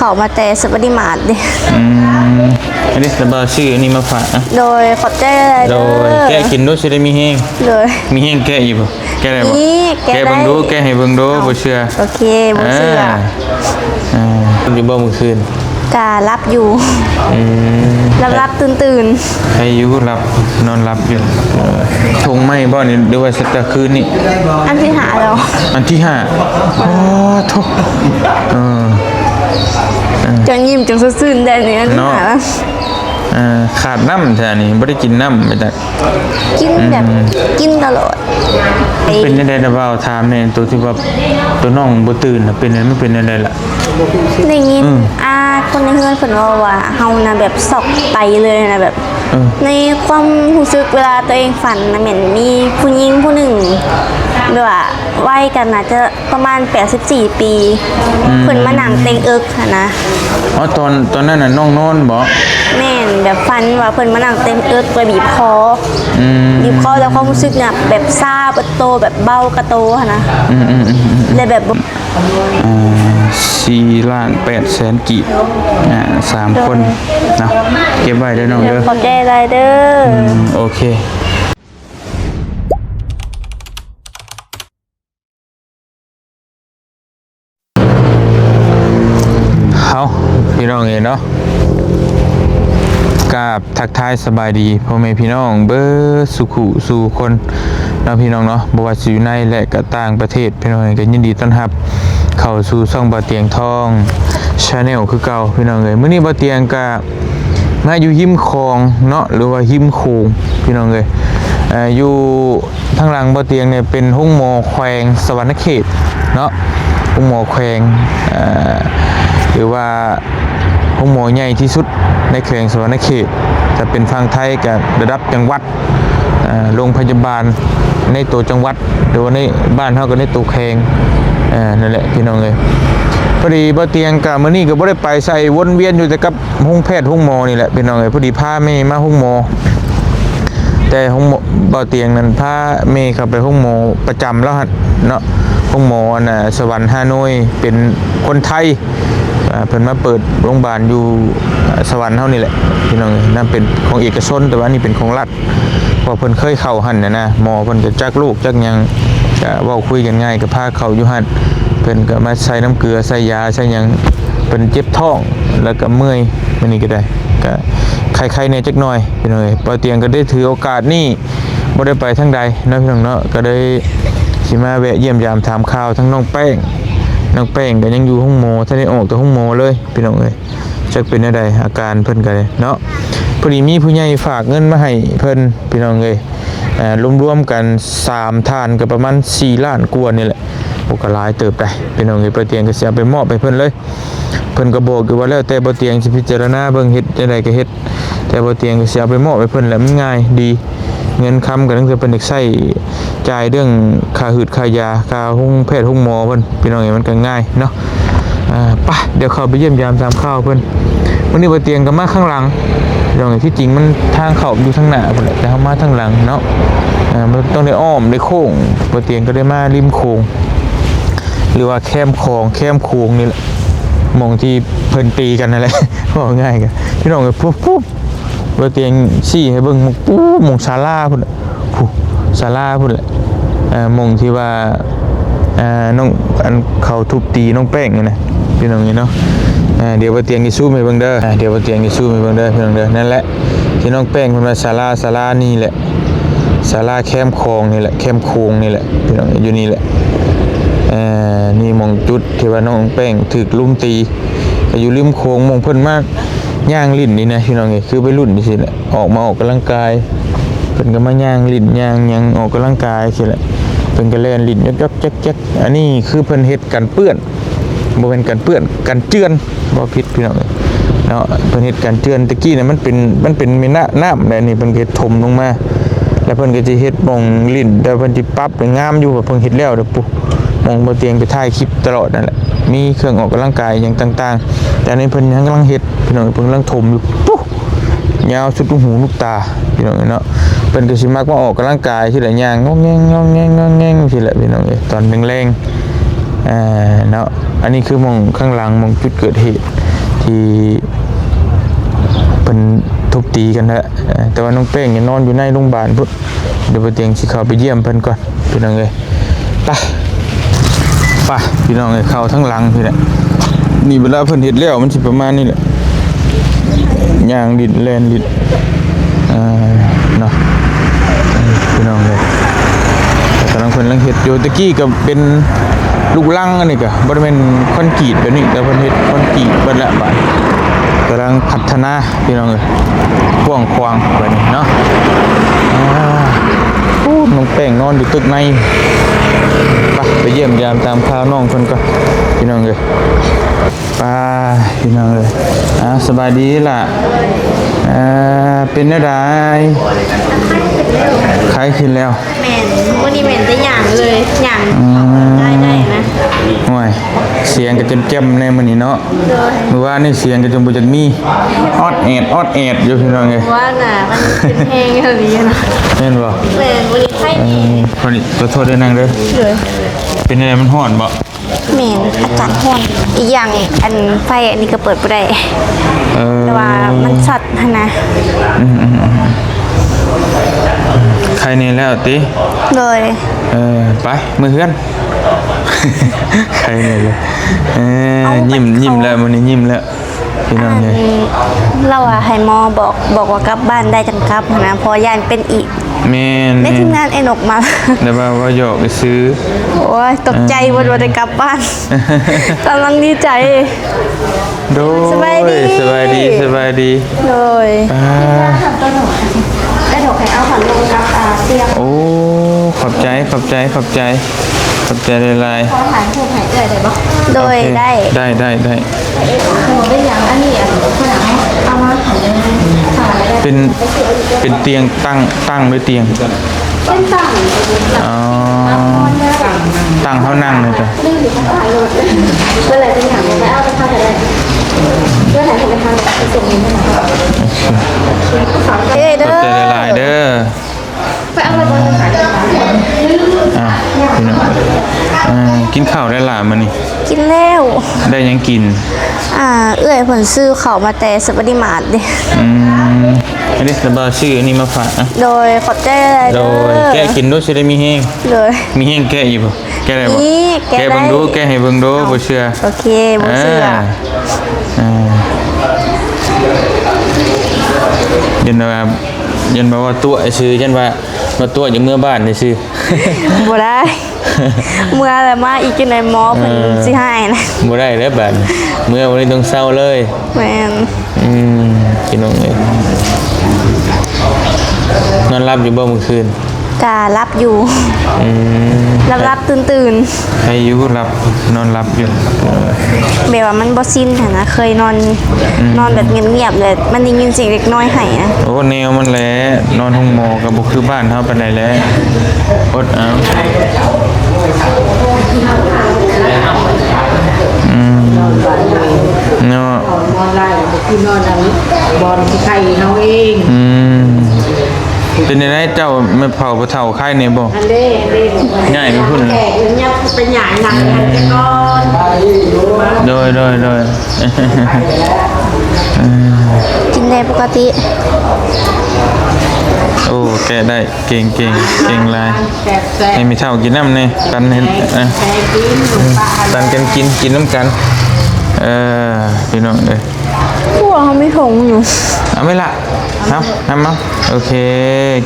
ເຂົ້າມາແຕ່ສະຫວັດດີມາດເດ້. ອືມ ອັນນີ້ລະບ່າວຊື້ອັນນີ້ມາຝາກນະ. ໂດຍ ຂອບໃຈຫຼາຍໆເດີ. ໂດຍ ແກະກິນດູ ຊິໄດ້ມີແຮງ. ໂດຍ ມີແຮງແກະຢູ່ບໍ່? ແກະໄດ້ບໍ່? ນີ້ ແກະ ແກະເບິ່ງດູ ໄດ້ ແກະໃຫ້ເບິ່ງດູ. ເອົ້າ ບໍ່ເຊື່ອ. ໂອເຄ ບໍ່ເຊື່ອ. ເອີ ເອີ ຢູ່ບໍ່ມື້ຄືນ? ກະຫຼັບຢູ່. ອືມ ຫຼັບໆຕື່ນໆ. ໃຄຢູ່ ຫຼັບ ນອນຫຼັບຢູ່. ເອີ ຖົງໃໝ່ບໍ່ນີ້ ຫຼືວ່າແຕ່ຄືນນີ້? ອັນທີຫ້າແລ້ວ. ອັນທີຫ້າ. ໂອ້ໂທ້ ເອີ ເອີ ຈັ່ງຍິ້ມຈັ່ງສົດຊື່ນແດ່ນີ້ ອັນທີຫ້າແລ້ວ. ເອີ ຂາດນ້ຳແທ້ນີ້ ບໍ່ໄດ້ກິນນ້ຳໄປຈັກ. ກິນແບບ ອືມ ກິນຕະຫຼອດ. ເປັນຈັ່ງໃດລະບ່າວ ຖາມແດ່ ໂຕທີ່ວ່າໂຕນ້ອງບໍ່ຕື່ນນະ ເປັນ ມັນເປັນຈັ່ງໃດລະ? ໄດ້ຍິນ ອືມ ອ່າ ຄົນໃນເຮືອນເພິ່ນເວົ້າວ່າ ເຮົານະແບບຊັອກໄປເລີຍນະ ແບບ ເອີ ໃນຄວາມຮູ້ສຶກເວລາໂຕເອງຝັນນະ ແມ່ນມີຜູ້ຍິງຜູ້ໜຶ່ງ ແບບວ່າໄວກັນ ໜ້າຈະປະມານແປດສິບສີ່ປີ ອືມ ເພິ່ນມານັ່ງເຕັງເອິກຫັ້ນນະ. ອໍ ຕອນ ຕອນນັ້ນນະນ້ອງນອນບໍ? ແມ່ນ ແບບຝັນວ່າເພິ່ນມານັ່ງເຕັງເອິກ ແລ້ວບີບຄໍ. ອືມ ບີບຄໍ ແລ້ວຄວາມຮູ້ສຶກນະ ແບບຊາເບິດໂຕ ແບບເບົາກະໂຕຫັ້ນນະ. ອືມໆໆໆ ແລ້ວແບບ ອ່າ ສີ່ລ້ານແປດແສນກີບ ອ່າ ສາມຄົນເນາະ. ເກັບໄວ້ເດີນ້ອງເດີ ຂອບໃຈຫຼາຍເດີ. ອືມ ໂອເຄ. ເຮົາ ພີ່ນ້ອງເອີຍເນາະ ກາບ ທັກທາຍສະບາຍດີພໍ່ແມ່ພີ່ນ້ອງເບິດສູ່ຄູ່ສູ່ຄົນເນາະ ພີ່ນ້ອງເນາະ, ບໍ່ວ່າຊິຢູ່ໃນ ແລະ ກະຕ່າງປະເທດ ພີ່ນ້ອງເອີຍ, ກະຍິນດີຕ້ອນຮັບເຂົ້າສູ່ຊ່ອງບ່າວຕຽງທອງ Channel ຄືເກົ່າ ພີ່ນ້ອງເອີຍ. ມື້ນີ້ບ່າວຕຽງກະມາຢູ່ຮິມຂອງເນາະ ຫຼືວ່າຮິມໂຂງ ພີ່ນ້ອງເອີຍ. ເອີ ຢູ່ທາງຫຼັງບ່າວຕຽງນີ້ເປັນໂຮງໝໍແຂວງສະຫວັນນະເຂດເນາະ, ໂຮງໝໍແຂວງ ເອີ ຫຼືວ່າ ໂຮງໝໍໃຫຍ່ທີ່ສຸດໃນແຂວງສະຫວັນນະເຂດ, ຖ້າເປັນຝັ່ງໄທກະລະດັບຈັງຫວັດ, ເອີ ໂຮງພະຍາບານໃນໂຕຈັງຫວັດ ຫຼືວ່າໃນບ້ານເຮົາກະໃນໂຕແຂວງ. ເອີ ນັ້ນແຫຼະພີ່ນ້ອງເອີຍ, ພໍດີບ່າວຕຽງກະມື້ນີ້ກະບໍ່ໄດ້ໄປໃສ, ວົນວຽນຢູ່ແຕ່ກັບໂຮງແພດໂຮງໝໍນີ້ແຫຼະພີ່ນ້ອງເອີຍ. ພໍດີພາແມ່ມາໂຮງໝໍ, ແຕ່ໂຮງໝໍ ບ່າວຕຽງນັ້ນພາແມ່ເຂົ້າໄປໂຮງໝໍປະຈຳລາວຫັ້ນເນາະ, ໂຮງໝໍອັນນ່າ ສະຫວັນຮາໂນຍ ເປັນຄົນໄທ. ອ່າ ເພິ່ນມາເປີດໂຮງບານຢູ່ ອ່າ ສະຫວັນເຮົານີ້ແຫຼະພີ່ນ້ອງເອີຍ, ນຳເປັນຂອງເອກະຊົນ ແຕ່ວ່າອັນນີ້ເປັນຂອງລັດ, ເພາະເພິ່ນເຄີຍເຂົ້າຫັ້ນນະນະ. ໝໍເພິ່ນກະຈັກໂລກຈັກຫຍັງ ກະເວົ້າຄຸຍກັນງ່າຍ ກະພາເຂົ້າຢູ່ຫັ້ນ. ເພິ່ນກະມາໃສ່ນ້ຳເກືອ ໃສ່ຢາໃສ່ຫຍັງ, ເພິ່ນເຈັບທ້ອງ ແລ້ວກະເມື່ອຍ ມື້ນີ້ກະໄດ້ ກະໄຄໆແດ່ຈັກໜ້ອຍພີ່ນ້ອງເອີຍ. ບ່າວຕຽງກະໄດ້ຖືໂອກາດນີ້ ບໍ່ໄດ້ໄປທາງໃດເນາະພີ່ນ້ອງເນາະ, ກະໄດ້ຊິມາແວະຢ້ຽມຢາມຖາມຂ່າວທັງນ້ອງແປ້ງ. ນ້ອງແປ້ງກະຍັງຢູ່ໂຮງໝໍ, ທັນໄດ້ອອກຈາກໂຮງໝໍເລີຍພີ່ນ້ອງເອີຍ. ຈັກເປັນແນວໃດອາການເພິ່ນກະໄດ້ເນາະ. ພໍດີມີຜູ້ໃຫຍ່ຝາກເງິນມາໃຫ້ເພິ່ນພີ່ນ້ອງເອີຍ, ເອີ ລວມໆກັນສາມທ່ານກະປະມານສີ່ລ້ານກວ່ານີ້ແຫຼະ. ໂອ້ ກະຫຼາຍເຕີບໃດ໋ພີ່ນ້ອງເອີຍ. ບ່າວຕຽງກະຊິເອົາໄປມອບໃຫ້ເພິ່ນເລີຍ. ເພິ່ນກະບອກຢູ່ວ່າ ແລ້ວແຕ່ບ່າວຕຽງຊິພິຈາລະນາເບິ່ງ ເຮັດຈັ່ງໃດກະເຮັດ, ແຕ່ບ່າວຕຽງກະຊິເອົາໄປມອບໃຫ້ເພິ່ນແຫຼະ, ມັນງ່າຍດີ. ເງິນຄຳກະຕັ້ງແຕ່ເພິ່ນຢາກໃຊ້ຈ່າຍເລື່ອງຄ່າຫືດຄ່າຢາ ຄ່າໂຮງແພດໂຮງໝໍເພິ່ນ ພີ່ນ້ອງເອີຍ, ມັນກະງ່າຍເນາະ. ອ່າ ໄປ ດຽວເຂົ້າໄປຢ້ຽມຢາມຖາມຂ່າວເພິ່ນ. ມື້ນີ້ບ່າວຕຽງກະມາຂ້າງຫຼັງພີ່ນ້ອງເອີຍ, ທີ່ຈິງມັນທາງເຂົ້າຢູ່ທາງໜ້າພຸ້ນແຫຼະ ແຕ່ເຮົາມາທາງຫຼັງເນາະ. ອ່າ ມັນຕ້ອງໄດ້ອ້ອມໄດ້ໂຄ້ງ, ບ່າວຕຽງກະໄດ້ມາລິມໂຂງ ຫຼືວ່າແຄມຂອງ ແຄມໂຂງນີ້ແຫຼະ, ໝ່ອງທີ່ເພິ່ນຕີກັນນັ້ນແຫຼະ ເວົ້າງ່າຍກະ ພີ່ນ້ອງເອີຍ. ພຸ້ນໆ ບ່າວຕຽງຊີ້ໃຫ້ເບິ່ງ ພຸ້ນ ໝ່ອງສາລາພຸ້ນແຫຼະ, ພຸ້ນ ສາລາພຸ້ນແຫຼະ. ເອີ ໝ່ອງທີ່ວ່າ ເອີ ນ້ອງ ອັນເຂົາທຸບຕີນ້ອງແປ້ງຫັ້ນນະ ພີ່ນ້ອງເອີຍເນາະ. ເອີ ດຽວບ່າວຕຽງຊິຊູມໃຫ້ເບິ່ງເດີ, ເອີ ດຽວບ່າວຕຽງຊິຊູມໃຫ້ເບິ່ງເດີ ພີ່ນ້ອງເດີ. ນັ້ນແຫຼະ ທີ່ນ້ອງແປ້ງເພິ່ນວ່າສາລາ ສາລານີ້ແຫຼະ, ສາລາແຄມຂອງນີ້ແຫຼະ ແຄມໂຂງນີ້ແຫຼະ ພີ່ນ້ອງເອີຍ, ຢູ່ນີ້ແຫຼະ. ເອີ ນີ້ໝ່ອງຈຸດທີ່ວ່ານ້ອງແປ້ງຖືກລຸມຕີ ກະຢູ່ລິມໂຂງ ໝ່ອງເພິ່ນມາຍ່າງຫຼິ້ນນີ້ນະ ພີ່ນ້ອງເອີຍ, ຄືໄວລຸ້ນຈັ່ງຊີ້ແຫຼະ ອອກມາອອກກຳລັງກາຍ. ເພິ່ນກະມາຍ່າງຫຼິ້ນຍ່າງຫຍັງ ອອກກຳລັງກາຍຊີ້ແຫຼະ, ເພິ່ນກະແລ່ນຫຼິ້ນຢອກໆແຈກໆ. ອັນນີ້ຄືເພິ່ນເຮັດກັນເປື້ອນ ບໍ່ແມ່ນກັນເປື້ອນ ກັນເຈື່ອນ ເວົ້າຜິດພີ່ນ້ອງເອີຍເນາະ. ເພິ່ນເຮັດກັນເຈື່ອນ ແຕ່ກີ້ນະ ມັນເປັນ ມັນເປັນແມ່ນ້ຳ ນ້ຳແຫຼະນີ້ ເພິ່ນກະເຮັດຖົມລົງມາ ແລ້ວເພິ່ນກະຊິເຮັດໝ່ອງຫຼິ້ນ ແຕ່ເພິ່ນຊິປັບໃຫ້ງາມຢູ່ ເພິ່ນເຮັດແລ້ວເດີ. ປູ້ ໝ່ອງບ່າວຕຽງໄປຖ່າຍຄລິບຕະຫຼອດນັ້ນແຫຼະ ມີເຄື່ອງອອກກຳລັງກາຍຫຍັງຕ່າງໆ, ແຕ່ອັນນີ້ເພິ່ນຍັງກຳລັງເຮັດ ພີ່ນ້ອງ ເພິ່ນກຳລັງຖົມຢູ່. ປູ້ ຍາວສຸດລູກຫູລູກຕາ ພີ່ນ້ອງເອີຍເນາະ. ເພິ່ນກະຊິມັກມາອອກກຳລັງກາຍຊີ້ແຫຼະ ຍ່າງງອງແງງ ງອງແງງ ງອງແງງຊີ້ແຫຼະ ພີ່ນ້ອງເອີຍ ຕອນແລງໆ ເນາະ. ອັນນີ້ຄືໝ່ອງຂ້າງຫຼັງ ໝ່ອງຈຸດເກີດເຫດ ທີ່ເພິ່ນທຸບຕີກັນແຫຼະ ເອີ ແຕ່ວ່ານ້ອງແປ້ງນີ້ນອນຢູ່ໃນໂຮງບານພຸ້ນ. ດຽວບໍ່ຕຽງຊິເຂົ້າໄປຢ້ຽມເພິ່ນກ່ອນພີ່ນ້ອງເອີຍ. ໄປ ໄປພີ່ນ້ອງເອີຍ ເຂົ້າທາງຫຼັງພີ້ແຫຼະ. ນີ້ເວລາເພິ່ນເຮັດແລ້ວມັນຊິປະມານນີ້ແຫຼະ ຍ່າງລິດແລ່ນລິດ ອ່າ ເນາະ ພີ່ນ້ອງເອີຍ. ກຳລັງ ເພິ່ນກຳລັງເຮັດຢູ່ ແຕ່ກີ້ກໍເປັນລູກລັງ ອັນນີ້ກໍບໍ່ໄດ້ແມ່ນຄອນກຣີດແບບນີ້ ແຕ່ເພິ່ນເຮັດຄອນກຣີດເບິດແລ້ວ ບາດກຳລັງພັດທະນາ ພີ່ນ້ອງເອີຍ ກວ້າງຂວາງບາດນີ້ເນາະ. ອ່າ ໂອ້ ນ້ອງແປ້ງນອນຢູ່ຕຶກໃນ ໄປ ໄປຢ້ຽມຢາມຕາມຂ່າວນ້ອງເພິ່ນກ່ອນ ພີ່ນ້ອງເອີຍ. ໄປ ພີ່ນ້ອງເອີຍ ອ່າ ສະບາຍດີລະ ອ່າ ເປັນແນວໃດ ໄຄຂຶ້ນແລ້ວ? ແມ່ນ ມື້ນີ້ແມ່ນແຕ່ຍ່າງເລີຍ ຍ່າງ ອືມ ໄດ້ ໄດ້ນະ. ໂອ້ຍ ສຽງກໍແຈ່ມໆແດ່ມື້ນີ້ເນາະ. ໂດຍ ມື້ວານນີ້ສຽງກໍຈົນບໍ່ຈັກມີ ອອດແອດ ອອດແອດຢູ່ ພີ່ນ້ອງເອີຍ. ວ່ານະ ມັນຂຶ້ນແຮງອີ່ຫຼີນະ. ແມ່ນບໍ່? ແມ່ນ ມື້ນີ້ໄຄ ເອີ ນີ້ ຂໍໂທດເດີນາງເດີ. ໂດຍ ເປັນຈັ່ງໃດ ມັນຮ້ອນບໍ່? ແມ່ນ ອາກາດຮ້ອນ ອີກຢ່າງ ອັນ ໄຟອັນນີ້ກໍເປີດບໍ່ໄດ້ ເອີ ແຕ່ວ່າມັນຊັອດຫັ້ນນະ. ອືມ ໄຄແດ່ແລ້ວຕິ? ໂດຍ ເອີ ໄປ ເມືອເຮືອນ ໄຄແດ່ແລ້ວ. ເອີ ຍິ້ມ ຍິ້ມແລ້ວ ມື້ນີ້ຍິ້ມແລ້ວ ພີ່ນ້ອງເອີຍ. ລາວວ່າໃຫ້ໝໍບອກ ບອກວ່າກັບບ້ານໄດ້ຈັ່ງກັບຫັ້ນນະ ເພາະຢ້ານເປັນອີກ. ແມ່ນ ແມ່ນ ແມ່ນທີມງານໄອ້ນົກມາ ແຕ່ວ່າເວົ້າຫຍອກຊື່ໆ. ໂອ້ຍ ຕົກໃຈເບິດ ອ່າ ວ່າໄດ້ກັບບ້ານ ກຳລັງດີໃຈ. ໂດຍ ສະບາຍດີ ສະບາຍດີ ສະບາຍດີ. ໂດຍ ອ່າ ໂອ້ ຂອບໃຈ ຂອບໃຈ ຂອບໃຈ ຂອບໃຈຫຼາຍໆ. ຂໍຖ່າຍຮູບໃຫ້ເອື້ອຍໄດ້ບໍ່? ໂດຍ ໂອເຄ ໄດ້ ໄດ້ ໄດ້ ໄດ້. ເປັນຫຍັງ ອັນນີ້ ອັນ ເປັນ ເປັນຕຽງຕັ້ງ ຕັ້ງ ຫຼື ຕຽງ? ເປັນຕັ້ງ. ອໍ ຕັ້ງເຮົານັ່ງເລີຍຈ້ະ. ເອີຍເດີ ຂອບໃຈຫຼາຍໆເດີ. ອ່າ ພີ່ນ້ອງ ອ່າ ກິນເຂົ້າໄດ້ລະມື້ນີ້? ກິນແລ້ວ. ໄດ້ຫຍັງກິນ? ອ່າ ເອື້ອຍເພິ່ນຊື້ເຂົ້າມາແຕ່ສະຫວັດດີມາດເດ້. ອືມ ອັນນີ້ລະບ່າວຊື້ອັນນີ້ມາຝາກນະ. ໂດຍ ຂອບໃຈຫຼາຍໆເດີ. ໂດຍ ແກະກິນດູ ຊິໄດ້ມີແຮງ. ໂດຍ ມີແຮງແກະຢູ່ບໍ່? ແກະໄດ້ບໍ່? ແກະເບິ່ງດູ ແກະໃຫ້ເບິ່ງດູ. ບໍ່ເຊື່ອ. ໂອເຄ ບໍ່ເຊື່ອ. ອ່າ ຢ້ານວ່າ ຢ້ານວ່າຕົວະຊື່ ຢ້ານວ່າມາຕົວະຢູ່ເມືອບ້ານຊື່. ບໍ່ໄດ້ ເມືອແລ້ວມາອີກຈັ່ງໃດ ໝໍເພິ່ນ ເອີ ຊິໃຫ້ນະ. ບໍ່ໄດ້ແລ້ວບາດນີ້ ເມືອວັນນີ້ຕ້ອງເຊົາເລີຍ. ແມ່ນ. ອືມ ພີ່ນ້ອງເອີຍ ນອນຫຼັບຢູ່ບໍ່ມື້ຄືນ? ກະຫຼັບຢູ່. ອືມ ຫຼັບໆຕື່ນໆ. ໃຄຢູ່ ຫຼັບ ນອນຫຼັບຢູ່. ແບບວ່າມັນບໍ່ຊິນຫັ້ນນະ ເຄີຍນອນ ອືມ ນອນແບບງຽບໆ ແລ້ວມັນໄດ້ຍິນສຽງເດັກນ້ອຍໄຫ້ນະ. ໂອ້ ແນວມັນແຫຼະ ນອນໂຮງໝໍກໍບໍ່ຄືບ້ານເຮົາປານໃດແຫຼະ. ອົດເອົາ. ອືມ ເນາະ ນອນຫຼາຍກໍຄືນອນອັນບ່ອນທີ່ໄຂ້ເຮົາເອງ. ອືມ ເປັນຈັ່ງໃດເຈົ້າ ແມ່ເຖົ້າ ພໍ່ເຖົ້າ ໄຄແດ່ບໍ່? ອັນເດ້ ອັນເດ້ ຍ້າຍໄປພຸ້ນ. ແຂກຍັບໄປຫຍັງ ນັ່ງກັນກ່ອນ. ໂດຍ ໂດຍ ໂດຍ. ເອີ ກິນໄດ້ປົກກະຕິ. ໂອ້ ແກະໄດ້ ເກັ່ງ ເກັ່ງ ເກັ່ງຫຼາຍ. ໃຫ້ແມ່ເຖົ້າກິນນຳແດ່ ປັນໃຫ້ ເອີ ປັນກັນກິນ ກິນນຳກັນ. ເອີ ພີ່ນ້ອງເອີຍ ຄືວ່າເຮົາມີຖົງຢູ່. ເອົາໄວ້ລະ ເອົາ ນຳເອົາ. ໂອເຄ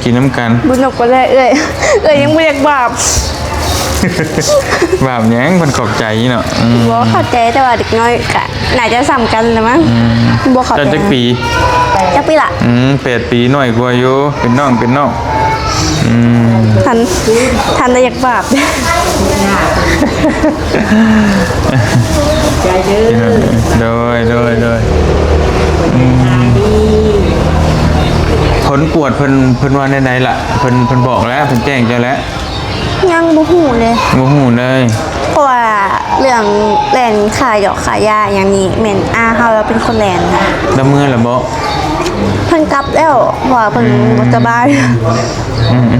ກິນນຳກັນ. ບຸນອອກໄປແລ້ວເອື້ອຍ ເອື້ອຍຍັງບໍ່ຢາກບາບ. ບາບຫຍັງ ເພິ່ນຂອບໃຈເນາະ. ອືມ ບໍ່ຂອບໃຈ ແຕ່ວ່າເດັກນ້ອຍກະໜ້າຈະສ່ຳກັນລະມັງ. ອືມ ບໍ່ເຂົ້າໃຈ. ເຈົ້າຈັກປີ? ຈັກປີລະ? ອືມ ແປດປີ ນ້ອຍກວ່າຢູ່. ເປັນນ້ອງ ເປັນນ້ອງ. ອືມ ທ່ານ ທ່ານໄດ້ຢາກບາບ. ໃຈເດີ. ໂດຍ ໂດຍ ໂດຍ. ອືມ ຜົນກວດເພິ່ນ ເພິ່ນວ່າແນວໃດລະ? ເພິ່ນ ເພິ່ນບອກແລ້ວ ເພິ່ນແຈ້ງເຈົ້າແລ້ວ? ຍັງບໍ່ຮູ້ເລີຍ. ບໍ່ຮູ້ເລີຍ. ເພາະວ່າເລື່ອງແລ່ນຄ່າຢອກຄ່າຢາຫຍັງນີ້ ແມ່ນອາເຮົາລາວເປັນຄົນແລ່ນນະ. ລາວເມືອລະບໍ? ເພິ່ນກັບແລ້ວ ເພາະວ່າເພິ່ນ ອືມ ບໍ່ສະບາຍ. ອືມໆ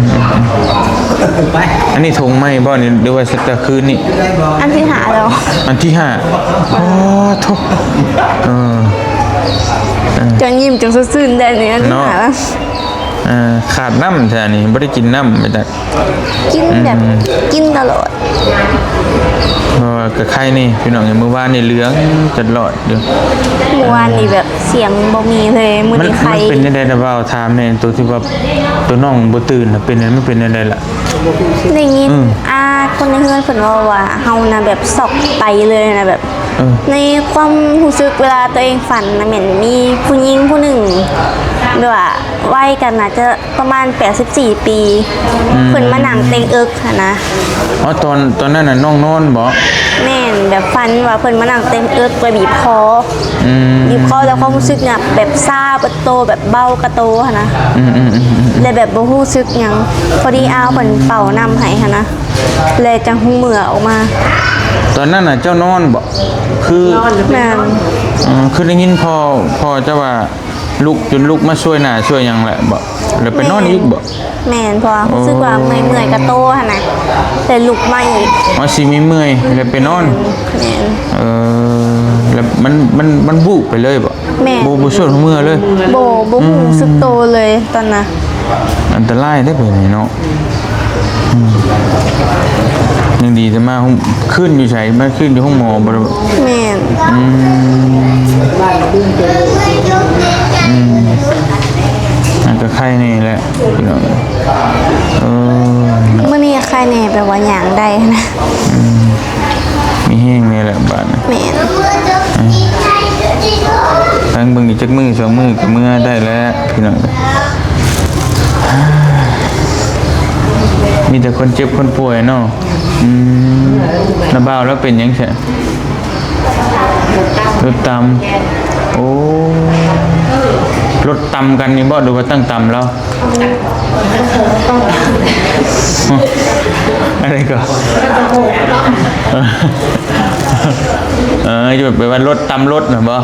ໆໆ ອັນນີ້ຖົງໃໝ່ບໍ່ນີ້ ຫຼືວ່າແຕ່ຄືນນີ້? ອັນທີຫ້າແລ້ວ. ອັນທີຫ້າ. ໂອ້ ໂທ້ ເອີ ຈັ່ງສົດຊື່ນໄດ້ນີ້ ເນາະ ເອີ ຂາດນ້ຳແທ້ນີ້ ບໍ່ໄດ້ກິນນ້ຳ ໄປຈັກ ກິນແບບ ອືມ ກິນຕະຫຼອດ ເພາະວ່າກະໄຄນີ້ພີ່ນ້ອງ ມື້ວານນີ້ເຫຼືອງຈັດລອດຢູ່ ມື້ວານນີ້ແບບສຽງບໍ່ມີເລີຍ ມື້ນີ້ໄຄ ມັນເປັນຈັ່ງໃດລະ ເວົ້າຖາມແດ່ ໂຕທີ່ວ່າ ໂຕນ້ອງບໍ່ຕື່ນນະ ເປັນ ມັນເປັນຈັ່ງໃດລະ? ໄດ້ຍິນ ອືມ ອາ ຄົນໃນເຮືອນເພິ່ນເວົ້າວ່າ ເຮົານະແບບຊັອກໄປເລີຍນະ ແບບ ເອີ ໃນຄວາມຮູ້ສຶກເວລາຕົວເອງຝັນນະ ແມ່ນມີຜູ້ຍິງຜູ້ໜຶ່ງ ແບບວ່າໄວກັນ ໜ້າຈະປະມານແປດສິບສີ່ປີ ອືມ ເພິ່ນມານັ່ງເຕັງເອິກຫັ້ນນະ. ອໍ ຕອນ ຕອນນັ້ນນະນ້ອງນອນບໍ? ແມ່ນ ແບບຝັນວ່າເພິ່ນມານັ່ງເຕັງເອິກ ແລະ ບີບຄໍ ອືມ ບີບຄໍ ແລ້ວຄວາມຮູ້ສຶກນະແບບຊາເບິດໂຕ ແບບເບົາກະໂຕຫັ້ນນະ ອືມໆໆໆ ແລະ ແບບບໍ່ຮູ້ສຶກຫຍັງ ພໍດີອາວເພິ່ນເປົ່ານ້ຳໃຫ້ຫັ້ນນະ ແລະ ຈັ່ງຮຸ່ງເມືອອອກມາ. ຕອນນັ້ນນະເຈົ້ານອນບໍ? ຄື ແມ່ນ ອືມ ຄືໄດ້ຍິນພໍ່ ພໍ່ເຈົ້າວ່າ ລຸກ ຈົນລຸກມາຊ່ວຍໜ້າຊ່ວຍຫຍັງແຫຼະບໍ? ແລ້ວໄປນອນອີກບໍ? ແມ່ນ ເພາະວ່າຮູ້ສຶກວ່າເມື່ອຍໆກະໂຕຫັ້ນນະ ແລ້ວລຸກມາອີກ ອໍ ຊິມີເມື່ອຍແລ້ວໄປນອນ ແມ່ນ ເອີ ແລ້ວມັນ ມັນ ມັນວູບໄປເລີຍບໍ? ແມ່ນ ບໍ່ ບໍ່ຊວນເມືອເລີຍ ບໍ່ ບໍ່ຮູ້ສຶກໂຕເລີຍຕອນນັ້ນ ອັນຕະລາຍເດ້ແບບນີ້ເນາະ. ອືມ ຍັງດີແຕ່ມາໂຮງ ຄືນຢູ່ໃສ? ມາຄືນຢູ່ໂຮງໝໍບໍ່ໄດ້? ແມ່ນ ອືມ ອືມ ອັນກະໄຄແດ່ແຫຼະ ພີ່ນ້ອງ ເອີ ມື້ນີ້ໄຄແດ່ ແບບວ່າຍ່າງໄດ້ນະ ອືມ ມີແຮງແດ່ແຫຼະບາດນີ້ ແມ່ນ ອືມ ທາງເບິ່ງອີກຈັກມື້ສອງມື້ກະເມືອໄດ້ແລ້ວ ພີ່ນ້ອງ ມີແຕ່ຄົນເຈັບຄົນປ່ວຍເນາະ. ອືມ ນ້າບ່າວລາວເປັນຫຍັງຊະ? ລົດຕຳ ໂອ້ ລົດຕຳກັນນີ້ບໍ ຫຼືວ່າຕັ້ງຕຳລາວ? ອັນໃດກໍ ເອີ ຢູ່ແບບວ່າລົດຕຳລົດນະບໍ? ອໍ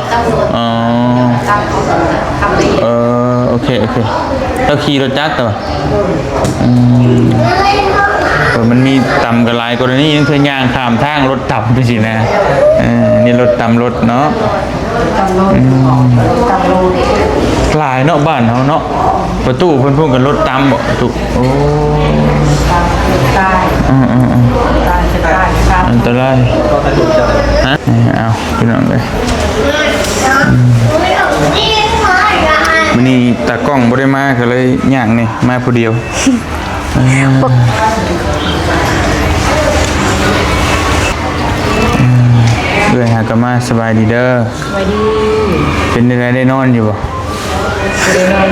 ເອີ ໂອເຄ ໂອເຄ ເຈົ້າຂີ່ລົດຈັກຕົວະ? ອືມ ເອີ ມັນມີຕຳກັນຫຼາຍກໍລະນີ ລາງເທື່ອຍ່າງຂ້າມທາງລົດຕຳໄປຊີ້ນະ ເອີ ນີ້ລົດຕຳລົດເນາະ ອືມ ຫຼາຍເນາະບ້ານເຮົາເນາະ ປະຕູເພິ່ນພຸ້ນກໍລົດຕຳບໍ ປະຕູ ໂອ້ ອືມໆໆ ອັນຕະລາຍ ຮະ ເອົາ ພີ່ນ້ອງເອີຍ ອືມ ມື້ນີ້ຕາກ້ອງບໍ່ໄດ້ມາ ກໍເລີຍຍາກແດ່ ມາຜູ້ດຽວ ອືມ ເອື້ອຍຫາກໍມາ ສະບາຍດີເດີ ສະບາຍດີ ເປັນຈັ່ງໃດ ໄດ້ນອນຢູ່ບໍ່? ບໍ່ໄດ້ນອນ ເ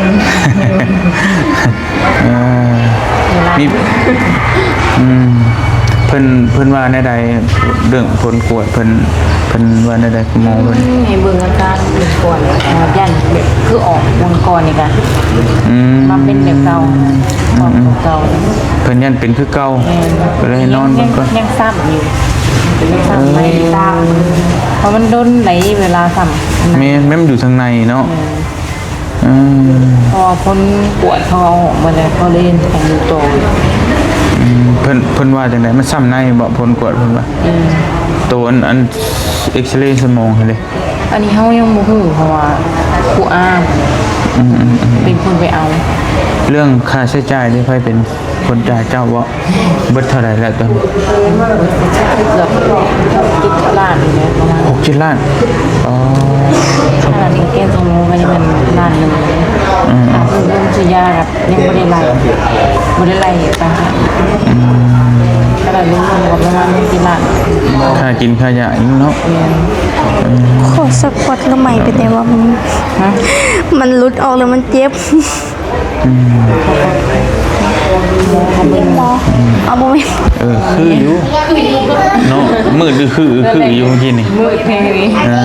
ອີ ມີ ອືມ ເພິ່ນ ເພິ່ນວ່າແນວໃດ ເລື່ອງຜົນກວດ ເພິ່ນ ເພິ່ນວ່າແນວໃດ ໝໍເພິ່ນ ໃຫ້ເບິ່ງອາການເບິ່ງກ່ອນ ຢ້ານແບບຄືອອກວັນກ່ອນນີ້ກະ ອືມ ມາເປັນແບບເກົ່າ ອືມ ອອກແບບເກົ່າ ເພິ່ນຢ້ານເປັນຄືເກົ່າ ແມ່ນ ກໍເລີຍໃຫ້ນອນເບິ່ງກ່ອນ ຍັງ ຍັງຊ້ຳຢູ່ ຍັງຊ້ຳ ເອີ ໃນຕາ ເພາະມັນດົນໃດເວລາຊ້ຳ ແມ່ນ ແມ່ນ ມັນຢູ່ທາງໃນເນາະ ແມ່ນ ອືມ ເພາະວ່າຜົນກວດເຂົາເອົາອອກມາແລ້ວ ເຂົາເລີຍໃຫ້ຢູ່ຕໍ່ ອືມ ເພິ່ນ ເພິ່ນວ່າຈັ່ງໃດ ມັນຊ້ຳໃນບໍ? ຜົນກວດເພິ່ນວ່າ ອືມ ໂຕອັນ ອັນເອັກສະເຣສະໝອງຫັ້ນເດ? ອັນນີ້ເຮົາຍັງບໍ່ຮູ້ ເພາະວ່າຄູອາ ອືມໆໆ ເປັນຄົນໄປເອົາ ເລື່ອງຄ່າໃຊ້ຈ່າຍນີ້ ໃຜເປັນ ຄົນຈ່າຍເຈົ້າບໍ? ເບິດເທົ່າໃດແລ້ວຕອນນີ້? ເກືອບຫົກເຈັດລ້ານນີ້ແຫຼະ ປະມານຫົກເຈັດລ້ານ ອໍ ຄ່ານີ້ແກສະໝອງກໍຍັງແມ່ນລ້ານໜຶ່ງ ອືມ ຄ່າຊື້ຢາກໍຍັງບໍ່ໄດ້ໄລ່ ບໍ່ໄດ້ໄລ່ໄປ ອືມ ກໍໄດ້ລວມໆກໍປະມານຫົກເຈັດລ້ານ ຄ່າກິນຄ່າຢາອີກເນາະ ແມ່ນ ອືມ ຂໍສະກວດລະໄໝໄປແດ່ວ່າມັນ ຮະ ມັນຫຼຸດອອກແລ້ວມັນເຈັບ. ອືມ ເອົາບໍ່ແມ່ນ ເອີ ຄືຢູ່ເນາະ ມືດຄື ຄືຢູ່ມື້ກີ້ນີ້ ມືດແຮງນີ້ ເອີ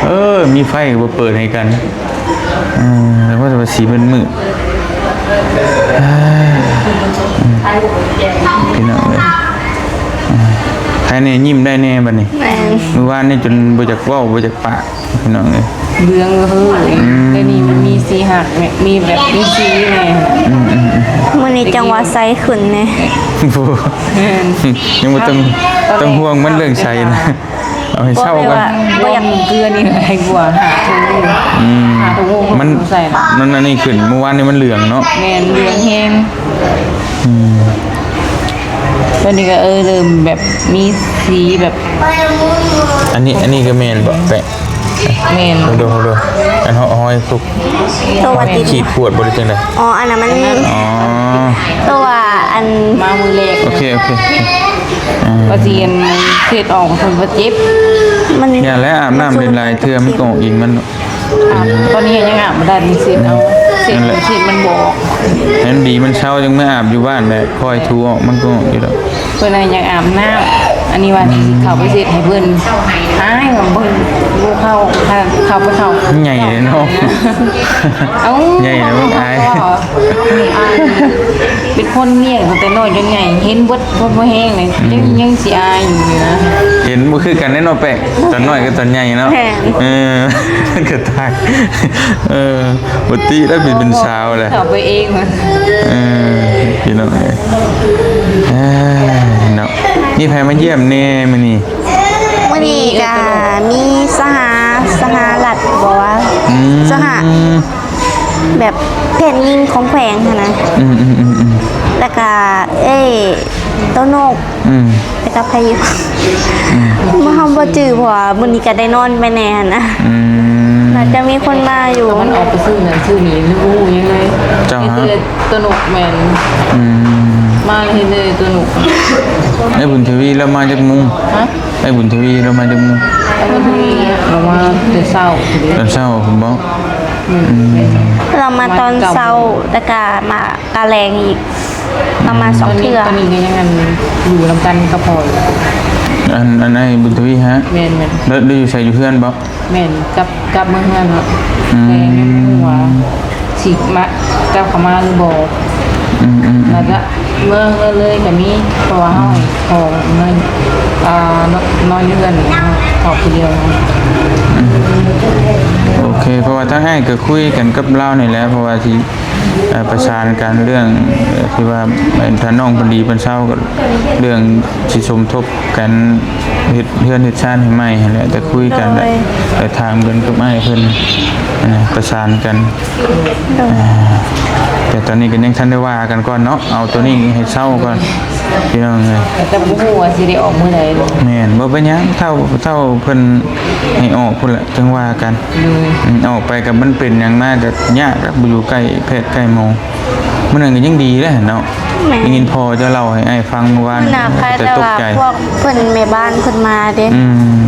ເອີ ມີໄຟກໍບໍ່ເປີດໃຫ້ກັນ ເອີ ແລ້ວວ່າຊິມືດ ເອີ ພີ່ນ້ອງເອີຍ ເອີ ໃຄແດ່ ຍິ້ມໄດ້ແດ່ບັດນີ້ ແມ່ນ ມື້ວານນີ້ຈົນບໍ່ຢາກເວົ້າ ບໍ່ຢາກປາກ ພີ່ນ້ອງເອີຍ ເບືອງກໍຄື ອືມ ແຕ່ນີ້ມັນມີສີຫັກແມ່ ມີແບບມີສີແດ່ ອືມໆໆ ມື້ນີ້ຈັ່ງວ່າໃສຂຶ້ນແດ່ ໂອ້ ແມ່ນ ຍັງບໍ່ຕ້ອງ ຕ້ອງຫ່ວງມັນເລື່ອງໃສນະ ເ ເອົາໃຫ້ເຊົາກ່ອນ ບໍ່ຢາກ ເກືອນີ້ຫຼາຍກວ່າ ຫາໂທ ອືມ ຫາໂທ ມັນ ໃສ່ ມັນອັນນີ້ຂຶ້ນ ມື້ວານນີ້ມັນເຫຼືອງເນາະ ແມ່ນ ເຫຼືອງແຮງ ອືມ ຕອນນີ້ກໍ ເອີ ເລີ່ມແບບມີສີແບບ ອັນນີ້ ອັນນີ້ກໍແມ່ນບໍ່ແປະ? ແມ່ນ ເບິ່ງດູ ເບິ່ງດູ ອັນຮອຍ ຮອຍທຸກ ໂຕວ່າຕິດ ຂີດຂວດບໍ່ ຫຼືຈັ່ງໃດ? ອໍ ອັນນັ້ນມັນ ອໍ ໂຕວ່າອັນ ມາມື້ແລກ ໂອເຄ ໂອເຄ ອືມ ວ່າຊິອັນເຊັດອອກ ເພິ່ນວ່າເຈັບ ມັນ ຢ່າແລ້ວ ອາບນ້ຳຫຼາຍໆເທື່ອມັນກໍອອກເອງມັນ ອາບ ຕອນນີ້ຍັງອາບບໍ່ໄດ້ ເຊັດເອົາ ເຊັດ ນັ້ນແຫຼະ ເຊັດມັນບໍ່ອອກ ໃຫ້ມັນດີມັນເຊົາ ຈັ່ງມາອາບຢູ່ບ້ານແຫຼະ ຄ່ອຍຖູອອກ ມັນກໍອອກຢູ່ດອກ. ເພິ່ນວ່າຢາກອາບນ້ຳ ອັນນີ້ວ່າຊິເຂົ້າໄປເຊັດໃຫ້ເພິ່ນ ອາຍວ່າເພິ່ນບໍ່ເຂົ້າ ເຂົ້າ ເຂົ້າໄປເຂົ້າ ມັນໃຫຍ່ເດ້ເນາະ ເອົ້າ ໃຫຍ່ແລ້ວມັນອາຍ ເປັນຄົນລ້ຽງຕັ້ງແຕ່ນ້ອຍຈົນໃຫຍ່ ເຫັນເບິດ ເພິ່ນບໍ່ແຮງເລີຍ ອືມ ຍັງ ຍັງຊິອາຍຢູ່ນະ ເຫັນບໍ່ຄືກັນເດ້ເນາະແປະ ຕອນນ້ອຍກັບຕອນໃຫຍ່ເນາະ ແມ່ນ ເອີ ກໍຕາຍ ເອີ ບໍ່ຕິແລ້ວ ເປັນ ເປັນສາວແລ້ວ ເຂົ້າໄປເອງ ເອີ ພີ່ນ້ອງເອີຍ ເອີ ເນາະ ມີໃຜມາຢ້ຽມແດ່ມື້ນີ້? ມື້ນີ້ກະມີສະຫາ ສະຫາລັດ ບໍ່ວ່າ ອືມ ສະຫາ ແບບແພດຍິງຂອງແຂວງຫັ້ນນະ ອືມໆໆໆ ແລ້ວກະເອີຍໂຕໂນກ ອືມ ແລ້ວກະໃຜອີກ ອືມ ເຮົາບໍ່ຈື່ ເພາະວ່າມື້ນີ້ກະໄດ້ນອນໄປແດ່ຫັ້ນນະ ອືມ ໜ້າຈະມີຄົນມາຢູ່ ມັນອອກໄປຊື້ນັ້ນຊື້ນີ້ ບໍ່ຮູ້ຫຍັງເລີຍ ເຈົ້າ ມີແຕ່ໂຕໂນກແມ່ນ ອືມ ມາເຫັນແຕ່ໂຕໂນກ ໄອ້ບຸນທະວີລາວມາຈັກໂມງ? ຮະ? ໄອ້ບຸນທະວີລາວມາຈັກໂມງ? ໄອ້ບຸນທະວີລາວມາແຕ່ເຊົ້າພຸ້ນເດ້ ຕອນເຊົ້າພຸ້ນບໍ? ອືມ ອືມ ລາວມາຕອນເຊົ້າ ແລ້ວກະມາກະແລງອີກ ລາວມາສອງເທື່ອ ຕອນນີ້ ຕອນນີ້ກໍຍັງອັນຢູ່ນຳກັນກັບພໍ່ຢູ່ ອັນ ອັນອ້າຍບຸນທະວີຫະ? ແມ່ນໆ ແລ້ວ ແລ້ວຢູ່ໃສ ຢູ່ເຮືອນບໍ? ແມ່ນ ກັບ ກັບເມືອເຮືອນເນາະ ອືມ ແຕ່ຍັງບໍ່ຮູ້ວ່າຊິມາ ກັບເຂົ້າມາຫຼືບໍ່ ອືມໆໆ ແລ້ວກະເມືອເຮືອນເລີຍກໍມີ ເພາະວ່າເຮົາ ອືມ ຂອງເງິນ ອ່າ ນອນຢູ່ເຮືອນນີ້ ເຮົາເຂົ້າຜູ້ດຽວ ອືມ ໂອເຄ ເພາະວ່າທາງອ້າຍກໍຄຸຍກັນກັບລາວນີ້ແຫຼະ ເພາະວ່າຊິ ເອີ ປະສານກັນເລື່ອງ ເອີ ທີ່ວ່າ ເອີ ຖ້ານ້ອງເພິ່ນດີເພິ່ນເຊົາ ກໍເລື່ອງຊິສົມທົບກັນເຮັດເຮືອນເຮັດຊານໃຫ້ໃໝ່ຫັ້ນແຫຼະ ແຕ່ຄຸຍກັນ ໂດຍ ແລ້ວ ແລ້ວຖາມເພິ່ນກັບອ້າຍເພິ່ນ ເອີ ປະສານກັນ ໂດຍ ເອີ ແຕ່ຕອນນີ້ກໍຍັງທັນໄດ້ວ່າກັນກ່ອນເນາະ ເອົາໂຕນີ້ໃຫ້ເຊົາກ່ອນ ພີ່ນ້ອງເອີຍ ແຕ່ບໍ່ຮູ້ວ່າຊິໄດ້ອອກມື້ໃດ. ແມ່ນ ບໍ່ເປັນຫຍັງ ເທົ່າ ເທົ່າເພິ່ນໃຫ້ອອກພຸ້ນແຫຼະ ຈັ່ງວ່າກັນ ໂດຍ ອືມ ອອກໄປກໍມັນເປັນຫຍັງມາກໍຍາກ ບໍ່ຢູ່ໃກ້ແພດໃກ້ໝໍ ມື້ນັ້ນກໍຍັງດີເດ້ເນາະ ແມ່ນ ໄດ້ຍິນພໍ່ເຈົ້າເລົ່າໃຫ້ອ້າຍຟັງມື້ວານ ມື້ໜ້າໄປ ແຕ່ ແຕ່ວ່າ ຕົກໃຈ ພວກເພິ່ນແມ່ບ້ານເພິ່ນມາເດ້ ອືມ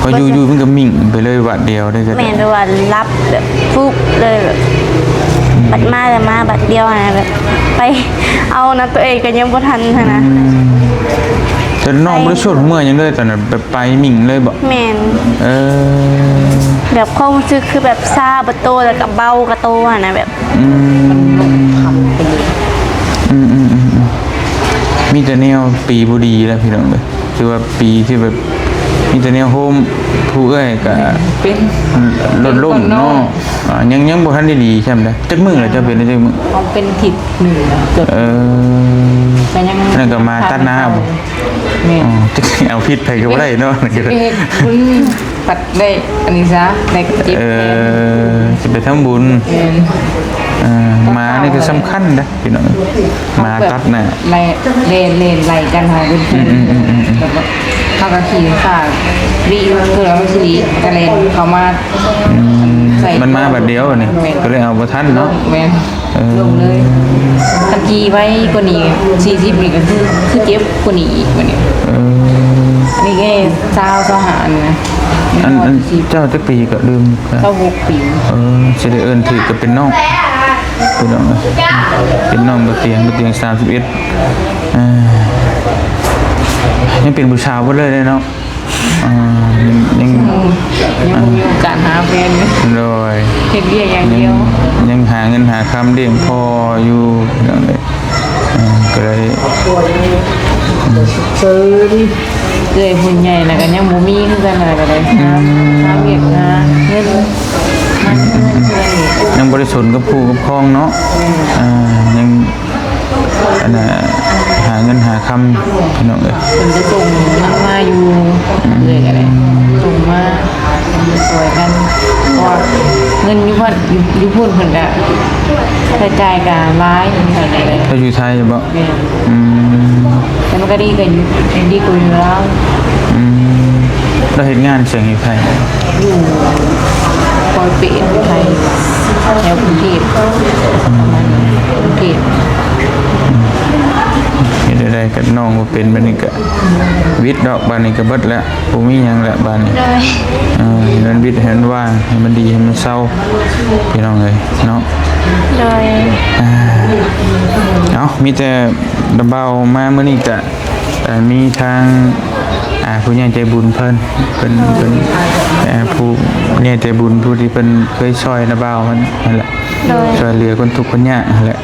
ພໍຢູ່ ຢູ່ມັນກໍມິ້ງໄປເລີຍບາດດຽວເດ້ ແມ່ນ ແບບວ່າຫຼັບແບບຟຸບເລີຍ ແບບ ອືມ ບັດມາແລ້ວມາບາດດຽວຫັ້ນນະ ແບບໄປເອົານຳຕົວເອງກໍຍັງບໍ່ທັນຫັ້ນນະ ອືມ ແຕ່ນ້ອງ ໄປ ບໍ່ໄດ້ສວດເມື່ອຫຍັງເລີຍຕອນນັ້ນ ແບບໄປມິ້ງເລີຍບໍ? ແມ່ນ ເອີ ແບບຄວາມຮູ້ສຶກຄືແບບຊາເບິດໂຕ ແລ້ວກໍເບົາກະໂຕຫັ້ນນະ ແບບ ອືມ ມັນລົງຄຳໄປເລີຍ ອືມໆໆໆ ມີແຕ່ແນວປີບໍ່ດີແລ້ວພີ່ນ້ອງເອີຍ ຖືວ່າປີທີ່ແບບມີແຕ່ແນວໂຮມ ຜູ້ເອື້ອຍກະ ເປັນ ລົດລົ້ມເນາະ ເປັນກ່ອນເນາະ ອ່າ ຍັງ ຍັງບໍ່ທັນໄດ້ດີຊ່ຳໃດ ຈັກມື້ລະເຈົ້າເປັນໄດ້ຈັກມື້? ເຮົາເປັນທິດໜຶ່ງນະ ເກືອບ ເອີ ກໍຍັງ ອັນນັ້ນກໍມາຕັດໜ້າ ແມ່ນ ອໍ ຈັກຊິເອົາຜິດໃຜກໍບໍ່ໄດ້ເນາະ ເຮັດບຸນ ບັດໄດ້ອັນນີ້ຊະ ໄດ້ເຈັບ ເອີ ແຂນ ຊິໄປທຳບຸນ ແມ່ນ ເອີ ໝານີ້ກໍສຳຄັນເດ້ພີ່ນ້ອງ ໝາຕັດໜ້າ ໄລ່ ແລ່ນ ແລ່ນໄລ່ກັນຫາເພິ່ນ ອືມໆໆໆ ແລ້ວກໍເຮົາກໍຂີ່ຟ້າຫຼີກ ເພື່ອວ່າມັນຊິຫຼີກ ກໍແລ່ນເຂົ້າມາ ອືມ ໃສ່ ມັນມາບາດດຽວນີ້ ແມ່ນ ກໍເລີຍເອົາບໍ່ທັນເນາະ ແມ່ນ ເອີ ລົງເລີຍ ຄັນຂີ່ໄວກວ່ານີ້ ສີ່ສິບນີ້ກໍຄື ຄືເຈັບກວ່ານີ້ອີກບັດນີ້ ເອີ ນີ້ແຄ່ຊາວ ຊາວຫ້ານີ້ນະ ອັນ ອັນເຈົ້າຈັກປີກໍລືມ ຊາວຫົກປີ ເອີ ຊິໄດ້ເອີ້ນຖືກກໍເປັນນ້ອງ ເປັນນ້ອງ ເປັນນ້ອງບ່າວຕຽງ ບ່າວຕຽງສາມສິບເອັດ ເອີ ຍັງເປັນຜູ້ສາວເບິດເລີຍເດ້ເນາະ ອ່າ ຍັງ ຍັງ ຍັງບໍ່ມີໂອກາດຫາແຟນ ໂດຍ ເຮັດວຽກຢ່າງດຽວ ຍັງ ຍັງຫາເງິນຫາຄຳລ້ຽງພໍ່ຢູ່ ພີ່ນ້ອງເອີຍ ອ່າ ກໍເລີຍ ເອີ ຜູ້ໃຫຍ່ນະກໍຍັງບໍ່ມີຄືກັນນະ ກໍໄດ້ຫາ ອືມ ຫາວຽກຫາເງິນ ຍັງບໍ່ໄດ້ສົນກັບຄູ່ກັບຄອງເນາະ ອືມ ອ່າ ຍັງ ອັນນ່າ ຫາເງິນຫາຄຳ ພີ່ນ້ອງເອີຍ. ເພິ່ນຈະສົ່ງມາ ມາຢູ່ເລື້ອຍກໍໄດ້ ອືມ ສົ່ງມາ ເພິ່ນຈະຊ່ອຍກັນ ເພາະວ່າເງິນຢູ່ພັດ ຢູ່ ຢູ່ພຸ້ນເພິ່ນກໍ ລາຍຈ່າຍກໍຫຼາຍເທົ່າໃດ. ເຈົ້າຢູ່ໄທບໍ? ແມ່ນ. ອືມ ແຕ່ມັນກໍດີກວ່າຢູ່ ດີກວ່າຢູ່ລາວ. ອືມ ລາວເຮັດງານຫຍັງຢູ່ໄທ? ຢູ່ປອຍເປດ ໄທ ແຖວກຸງເທບ ປະມານນີ້ ກຸງເທບ. ເຮັດແນວໃດກັບນ້ອງບໍ່ເປັນ ບາດນີ້ກະວິດດອກ ບາດນີ້ກະເບິດແລ້ວ ບໍ່ມີຫຍັງແລ້ວບາດນີ້. ໂດຍ ເອີ ໃຫ້ມັນວິດ ໃຫ້ມັນວ່າງ ໃຫ້ມັນດີ ໃຫ້ມັນເຊົາ ພີ່ນ້ອງເອີຍເນາະ. ໂດຍ ອ່າ ເອົາ ມີແຕ່ລະເບົາມາມື້ນີ້ກະ ເອີ ມີທາງ ອ່າ ຜູ້ໃຫຍ່ໃຈບຸນເພິ່ນ ເພິ່ນ ເພິ່ນ ເອີ ຜູ້ໃຫຍ່ໃຈບຸນ ຜູ້ທີ່ເພິ່ນເຄີຍຊ່ອຍລະເບົາຫັ້ນ ຫັ້ນແຫຼະ. ໂດຍ ຊ່ວຍເຫຼືອຄົນທຸກຄົນຍາກຫັ້ນແຫຼະ.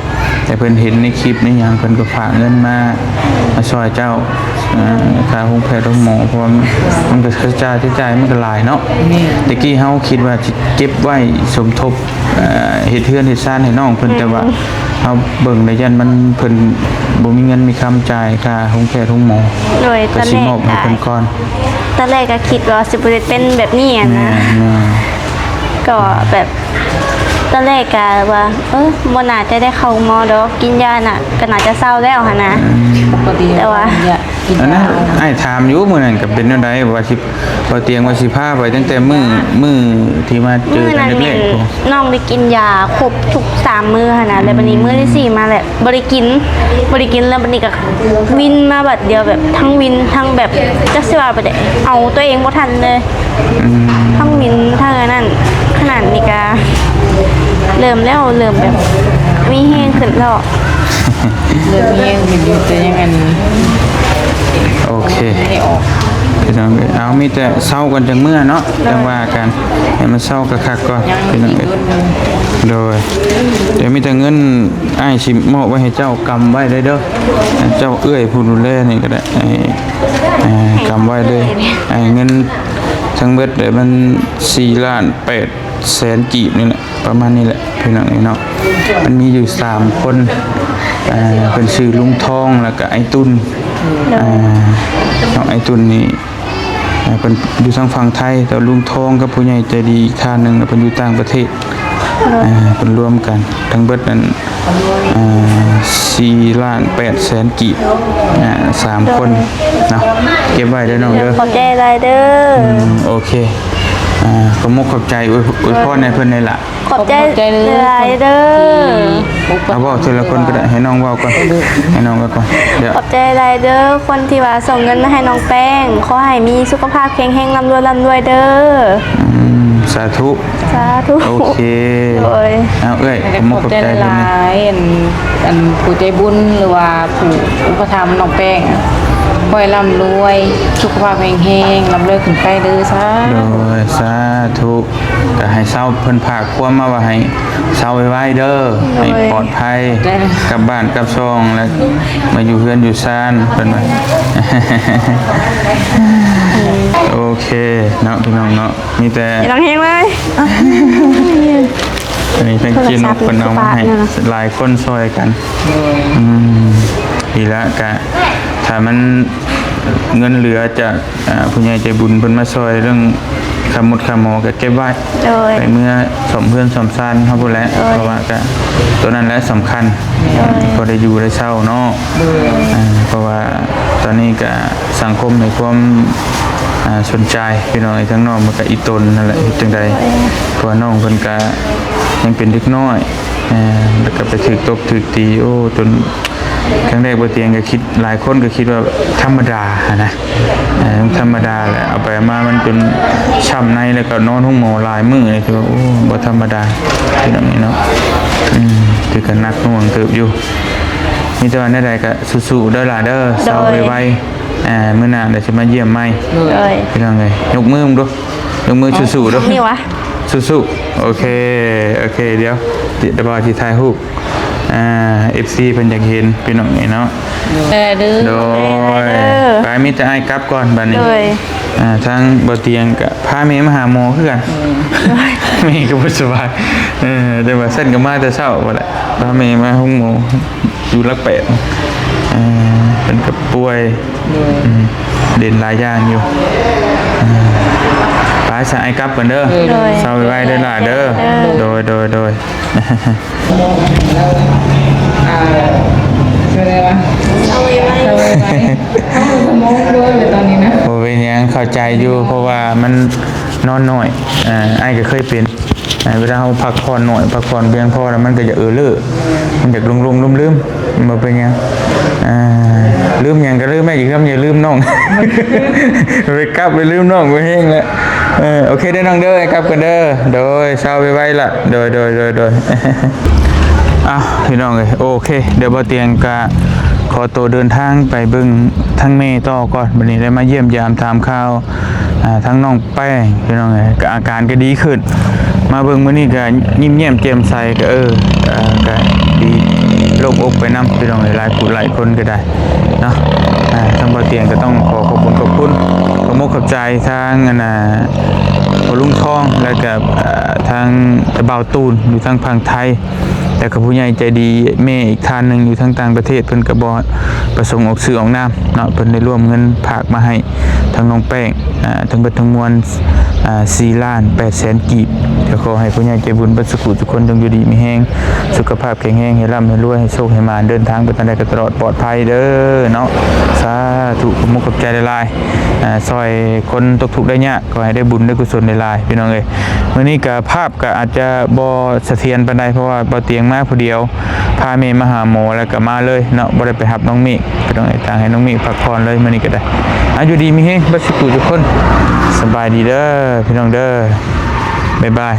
ແຕ່ເພິ່ນເຫັນໃນຄລິບໃນຫຍັງ ເພິ່ນກໍຝາກເງິນມາ ມາຊ່ອຍເຈົ້າ ອ່າ ຄ່າໂຮງແພດໂຮງໝໍ ເພາະວ່າມັນກໍຄ່າໃຊ້ຈ່າຍ ໃຊ້ຈ່າຍມັນກໍຫຼາຍເນາະ. ແມ່ນ ແຕ່ກີ້ເຮົາຄິດວ່າຊິເກັບໄວ້ສົມທົບ ເຮັດເຮືອນເຮັດຊານໃຫ້ນ້ອງເພິ່ນ ແຕ່ວ່າເຮົາເບິ່ງແລ້ວຢ້ານມັນ ເພິ່ນບໍ່ມີເງິນມີຄຳຈ່າຍຄ່າໂຮງແພດໂຮງໝໍ. ໂດຍ ກໍຊິມອບໃຫ້ເພິ່ນກ່ອນ. ຕອນແລກກໍຄິດວ່າຊິບໍ່ໄດ້ເປັນແບບນີ້ຫັ້ນນະ. ແມ່ນໆ ກໍແບບ ຕອນແລກກະວ່າ ເອີ ບໍ່ໜ້າຈະໄດ້ເຂົ້າໂຮງໝໍດອກ ກິນຢານະ ກໍໜ້າຈະເຊົາແລ້ວຫັ້ນນະ. ອືມ ແຕ່ວ່າ ອັນນັ້ນອ້າຍຖາມຢູ່ມື້ນັ້ນ ກໍເປັນແນວໃດ ວ່າຊິ ບໍ່ຕຽງວ່າຊິພາໄປຕັ້ງແຕ່ມື້ ມື້ທີ່ມາເຈີກັນແລກໆ ພຸ້ນ ນ້ອງໄດ້ກິນຢາຄົບທຸກສາມມື້ຫັ້ນນະ ແລ້ວບັດນີ້ມື້ທີສີ່ມາແຫຼະ ບໍ່ໄດ້ກິນ ບໍ່ໄດ້ກິນ ແລ້ວບັດນີ້ກໍວິນມາບາດດຽວ ແບບທັງວິນທັງແບບ ຈັກຊິວ່າໄປໃດ ເອົາຕົວເອງບໍ່ທັນເລີຍ. ອືມ ທັງວິນທັງອັນນັ້ນ ຂະໜາດນີ້ກະເລີ່ມແລ້ວ ເລີ່ມແບບມີແຮງຂຶ້ນແລ້ວ ເລີ່ມມີແຮງຂຶ້ນຢູ່ ແຕ່ຍັງອັນ ໂອເຄ ຍັງບໍ່ໄດ້ອອກ ພີ່ນ້ອງເອີຍ. ເອົາ ມີແຕ່ເຊົາກ່ອນຈັ່ງເມືອເນາະ ໂດຍ ຈັ່ງວ່າກັນ ໃຫ້ມັນເຊົາຄັກໆກ່ອນ ພີ່ນ້ອງເອີຍ. ໂດຍ ດຽວມີແຕ່ເງິນ ອ້າຍຊິມອບໄວ້ໃຫ້ເຈົ້າ ກຳໄວ້ເດີ ເຈົ້າເອື້ອຍຜູ້ດູແລນີ້ກໍໄດ້ ໃຫ້ ອ່າ ກຳໄວ້ເລີຍ. ອ່າ ເງິນທັງເບິດແລ້ວມັນສີ່ລ້ານແປດແສນກີບນີ້ແຫຼະ ປະມານນີ້ແຫຼະ ພີ່ນ້ອງເອີຍເນາະ. ມັນມີຢູ່ສາມຄົນ ອ່າ ເພິ່ນຊື່ລຸງທອງ ແລ້ວກໍອ້າຍຕຸນ ໂດຍ ອ່າ ນ້ອງອ້າຍຕຸນນີ້ ອ່າ ເພິ່ນຢູ່ທາງຝັ່ງໄທ ແຕ່ລຸງທອງກັບຜູ້ໃຫຍ່ໃຈດີອີກທ່ານໜຶ່ງ ເພິ່ນຢູ່ຕ່າງປະເທດ. ໂດຍ ອ່າ ເພິ່ນລວມກັນທັງເບິດນັ້ນ ອ່າ ສີ່ລ້ານແປດແສນກີບ ອ່າ ສາມຄົນເນາະ. ເກັບໄວ້ເດີນ້ອງເດີ ຂອບໃຈຫຼາຍເດີ. ອືມ ໂອເຄ ອ່າ ຂອບມຸກຂອບໃຈ ອວຍ ອວຍພອນໃຫ້ເພິ່ນແດ່ລະ. ຂອບໃຈຫຼາຍເດີ. ເອົາ ເວົ້າທີລະຄົນກໍໄດ້ ໃຫ້ນ້ອງເວົ້າກ່ອນ ໃຫ້ນ້ອງເວົ້າກ່ອນ. ດຽວ ຂອບໃຈຫຼາຍເດີ ຄົນທີ່ວ່າສົ່ງເງິນມາໃຫ້ນ້ອງແປ້ງ ຂໍໃຫ້ມີສຸຂະພາບແຂງແຮງ ລ່ຳລວຍ ລ່ຳລວຍເດີ. ອືມ ສາທຸ ສາທຸ. ໂອເຄ ໂດຍ ເອົາ ເອື້ອຍ ຂອບມຸກຂອບໃຈຫຼາຍໆ ອັນ ອັນຜູ້ໃຈບຸນ ຫຼືວ່າຜູ້ອຸປະຖຳນ້ອງແປ້ງ ຂໍໃຫ້ລ່ຳລວຍ ສຸຂະພາບແຂງແຮງ ລ່ຳລວຍຂຶ້ນໄປເດີ. ສາ ໂດຍ ສາທຸ. ກໍໃຫ້ເຊົາ ເພິ່ນຝາກຄວາມມາວ່າໃຫ້ເຊົາໄວໆເດີ ໂດຍ ໃຫ້ປອດໄພ ກັບບ້ານກັບຊ່ອງ ແລະ ມາຢູ່ເຮືອນຢູ່ຊານ ເພິ່ນວ່າ. ໂອເຄເນາະ ພີ່ນ້ອງເນາະ ມີແຕ່ ໃຫ້ນ້ອງແຮງເລີຍ ອັນນີ້ເປັນກິນ ໂທລະສັບ ເພິ່ນເອົາມາໃຫ້ ສິບາດເນາະ ຫຼາຍຄົນຊ່ອຍກັນ. ອືມ ດີລະ ກະຖ້າມັນເງິນເຫຼືອຈາກ ອ່າ ຜູ້ໃຫຍ່ໃຈບຸນເພິ່ນມາຊ່ອຍເລື່ອງຄ່າໝົດຄ່າໝໍກໍເກັບໄວ້ ໂດຍ ໄປເມືອສ້ອມເຮືອນສ້ອມຊານເຮົາພຸ້ນແຫຼະ ໂດຍ ເພາະວ່າກໍຕົວນັ້ນແຫຼະສຳຄັນ ໂດຍ ພໍໄດ້ຢູ່ໄດ້ເຊົາເນາະ ໂດຍ ອ່າ ເພາະວ່າຕອນນີ້ກໍສັງຄົມໃຫ້ຄວາມ ອ່າ ສົນໃຈ ພີ່ນ້ອງເອີຍ ທາງນ້ອງມັນກໍອີ່ຕົນນັ້ນແຫຼະ ເຮັດຈັ່ງໃດ ໂດຍ ເພາະວ່ານ້ອງເພິ່ນກໍຍັງເປັນເດັກນ້ອຍ ອ່າ ແລ້ວກໍໄປຖືກຕົບຖືກຕີ ໂອ້ ຈົນ ຄັ້ງແລກບໍ່ຕຽງກໍຄິດ ຫຼາຍຄົນກໍຄິດວ່າທຳມະດາຫັ້ນນະ ເອີ ທຳມະດາແຫຼະ ເອົາໄປເອົາມາມັນຈົນຊ້ຳໃນ ແລ້ວກໍນອນໂຮງໝໍຫຼາຍມື້ ຖືວ່າ ໂອ້ ບໍ່ທຳມະດາ ຄືແບບນີ້ເນາະ ອືມ ຖືກະໜັກໜ່ວງເຕີບຢູ່ ມີແຕ່ວ່າແນວໃດກໍສູ້ໆເດີຫຼາເດີ ໂດຍ ເຊົາໄວໆ ອ່າ ມື້ໜ້າດຽວຊິມາຢ້ຽມໃໝ່ ໂດຍ ພີ່ນ້ອງເອີຍ ຍົກມືເບິ່ງດູ ຍົກມື ໂອ້ ສູ້ໆເດີ ນີ້ຫວາ ສູ້ໆ ໂອເຄ ໂອເຄ ດຽວ ດຽວບ່າວຊິຖ່າຍຮູບ ອ່າ ເອັຟຊີ ເພິ່ນຢາກເຫັນ ພີ່ນ້ອງເອີຍເນາະ ເອີ ໂດຍ ໂດຍ ໄປ ມີແຕ່ອ້າຍກັບກ່ອນບາດນີ້ ໂດຍ ອ່າ ທາງບໍ່ຕຽງກໍພາແມ່ມາຫາໝໍຄືກັນ ອືມ ແມ່ກໍບໍ່ສະບາຍ ເອີ ແຕ່ວ່າຊັ້ນກໍມາແຕ່ເຊົ້າພຸ້ນແຫຼະ ພາແມ່ມາໂຮງໝໍ ຢູ່ຫຼັກແປດ ເອີ ເພິ່ນກໍປ່ວຍ ໂດຍ ອືມ ເດັ່ນຫຼາຍຢ່າງຢູ່ ອືມ ໄປຊະ ອ້າຍກັບກ່ອນເດີ ໂດຍ ເຊົາໄວໆເດີຫຼ້າເດີ ໂດຍ ໂດຍ ໂດຍ ໂດຍ ອ່າ ເອີ້ນວ່າ ເຊົາໄວໆ ເຊົາໄວໆ ເຮົາສະໝອງໂດນເລີຍຕອນນີ້ນະ ບໍ່ເປັນຫຍັງ ເຂົ້າໃຈຢູ່ ເພາະວ່າມັນນອນໜ້ອຍ ເອີ ອ້າຍກໍເຄີຍເປັນ ອ່າ ເວລາເຮົາພັກຜ່ອນໜ້ອຍ ພັກຜ່ອນພຽງພໍແລ້ວ ມັນກໍຢາກເອີເລີ ມັນຢາກຫຼົງໆລືມໆ ບໍ່ເປັນຫຍັງ ອ່າ ລືມຫຍັງກໍລືມແມ່ ຢ່າລືມ ຢ່າລືມນ້ອງ ໄປກັບໄປລືມນ້ອງ ບໍ່ແຮງແລ້ວ ເອີ ໂອເຄເດີນ້ອງເດີ ກັບກັນເດີ ໂດຍ ເຊົາໄວໆລະ ໂດຍ ໂດຍ ໂດຍ ໂດຍ ອ້າວ ພີ່ນ້ອງເອີຍ ໂອເຄ ດຽວບ່າວຕຽງກະຂໍໂຕເດີນທາງໄປເບິ່ງທາງແມ່ຕໍ່ກ່ອນ ບັດນີ້ໄດ້ມາຢ້ຽມຢາມຖາມຂ່າວ ອ່າ ທາງນ້ອງແປ້ງ ພີ່ນ້ອງເອີຍ ກໍອາການກໍດີຂຶ້ນ ມາເບິ່ງມື້ນີ້ກໍຍິ້ມແຍ້ມແຈ່ມໃສ ກໍ ເອີ ກໍ ກໍດີໂລ່ງອົກໄປນຳ ພີ່ນ້ອງເອີຍ ຫຼາຍຜູ້ຫຼາຍຄົນກໍໄດ້ເນາະ ອ່າ ທາງບ່າວຕຽງກໍຕ້ອງຂໍຂອບຄຸນຂອບຄຸນ ຂອບອົກຂອບໃຈທາງ ອັນນ່າ ພໍ່ລຸງທອງ ແລ້ວກໍ ອ່າ ທາງຕາບ່າວຕູນ ຢູ່ທາງຝັ່ງໄທ ແລ້ວກໍຜູ້ໃຫຍ່ໃຈດີແມ່ອີກທ່ານໜຶ່ງຢູ່ທາງຕ່າງປະເທດ ເພິ່ນກໍບໍ່ປະສົງອອກຊື່ອອກນາມເນາະ ເພິ່ນໄດ້ລວມເງິນຝາກມາໃຫ້ທາງນ້ອງແປ້ງ ອ່າ ທັງເບິດທັງມວນ ອ່າ ສີ່ລ້ານແປດແສນກີບ ກໍຂໍໃຫ້ຜູ້ໃຫຍ່ໃຈບຸນເບິດສູ່ຜູ້ສູ່ຄົນ ຈົ່ງຢູ່ດີມີແຮງ ສຸຂະພາບແຂງແຮງ ໃຫ້ລ່ຳໃຫ້ລວຍ ໃຫ້ໂຊກໃຫ້ໝານ ເດີນທາງໄປທາງໃດກໍຕະຫຼອດປອດໄພເດີເນາະ ສາທຸ ຂອບອົກຂອບໃຈຫຼາຍໆ ອ່າ ຊ່ອຍຄົນຕົກທຸກໄດ້ຍາກ ຂໍໃຫ້ໄດ້ບຸນໄດ້ກຸສົນຫຼາຍໆ ພີ່ນ້ອງເອີຍ ມື້ນີ້ກໍພາບ ກໍອາດຈະບໍ່ສະຖຽນປານໃດ ເພາະວ່າບ່າວຕຽງມາຜູ້ດຽວ ພາແມ່ມາຫາໝໍ ແລ້ວກໍມາເລີຍເນາະ ບໍ່ໄດ້ໄປຮັບນ້ອງເມກ ກໍຕ້ອງໃຫ້ ຕ້ອງໃຫ້ນ້ອງເມກພັກຜ່ອນເລີຍມື້ນີ້ກໍໄດ້ ອາ ຢູ່ດີມີແຮງເບິດສູ່ຜູ້ທຸກຄົນ ສະບາຍດີເດີ ພີ່ນ້ອງເດີ ບາຍບາຍ.